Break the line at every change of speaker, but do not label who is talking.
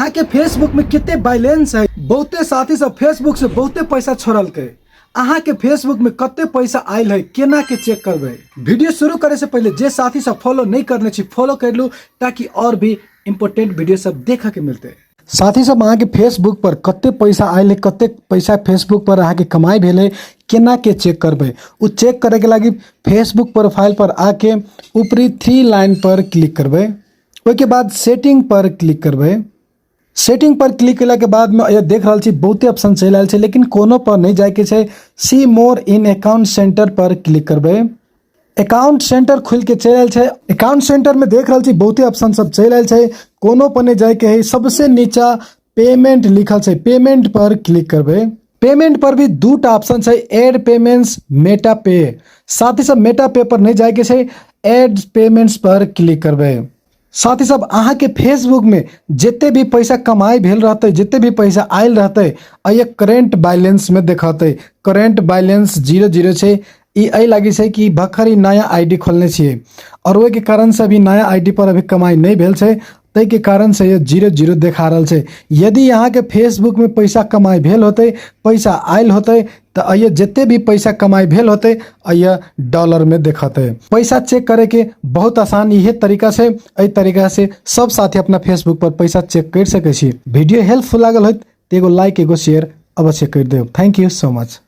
अहाँके फेसबुक में कते बैलेंस है। बहुते साथी सब फेसबुक से बहुते पैसा छोड़लकै। अहाँके फेसबुक में कते पैसा आयल है केना के चेक करबै। वीडियो शुरू करे से पहले जे साथी सब फॉलो नहीं करने छी फॉलो कर लू ताकि और भी इम्पोर्टेंट वीडियो सब देखे के मिलते। साथी सब अहाँके फेसबुक पर कते पैसा आयल है, कते पैसा फेसबुक पर अहाँके कमाई भेल है केना के चेक करबै। उ चेक करे के लागी फेसबुक प्रोफाइल पर आके ऊपरी 3 लाइन पर क्लिक करबै। ओहिके बाद सेटिंग पर क्लिक करबै। सेटिंग पर क्लिक केला के बाद में यह देख रहल छी बहुते ऑप्शन चलि आयल छै, लेकिन कोनो पर नहीं जायके छै। See more in account centre per click करबै। अकाउंट सेंटर खुल के चलि आयल छै। अकाउंट सेंटर में देख रहल छी बहुते ऑप्शन सब चलि आयल छै, कोनो पर नहीं जायके है। सबसे नीचा पेमेंट लिखल छै, पेमेंट पर क्लिक करबै। पेमेंट पर भी दूटा ऑप्शन छै, एड पेमेंट्स, मेटा पे। साथ ही सब मेटा पे पर नहीं जायके छै, एड पेमेंट्स पर क्लिक करबै। साथ ही सब अहाँके फेसबुक में जते भी पैसा कमाई भेल रहतै, जते भी पैसा आयल रहतै, एहि करेंट बैलेंस में देखतै। करेंट बैलेंस 0 0 छै। ई एहि लागी छै कि भखर ई नया आईडी खोलने छियै और ओहिके कारण से अभी नया आईडी पर अभी कमाई नहीं भेल छै, ताहिके कारण से ये 0 0 देखा रहल छै। यदि अहाँके फेसबुक में पैसा कमाई भेल होतै, पैसा आयल होतै, तऽ एहि जते भी पैसा कमाई भेल होतै एहि डॉलर में देखतै। पैसा चेक करे के बहुत आसान इहे तरीका छै। एहि तरीका से सब साथी अपना फेसबुक पर पैसा चेक कर सकै छी। वीडियो हेल्पफुल लागल होत तऽ एगो लाइक एगो शेयर अवश्य कर देब। Thank you so much.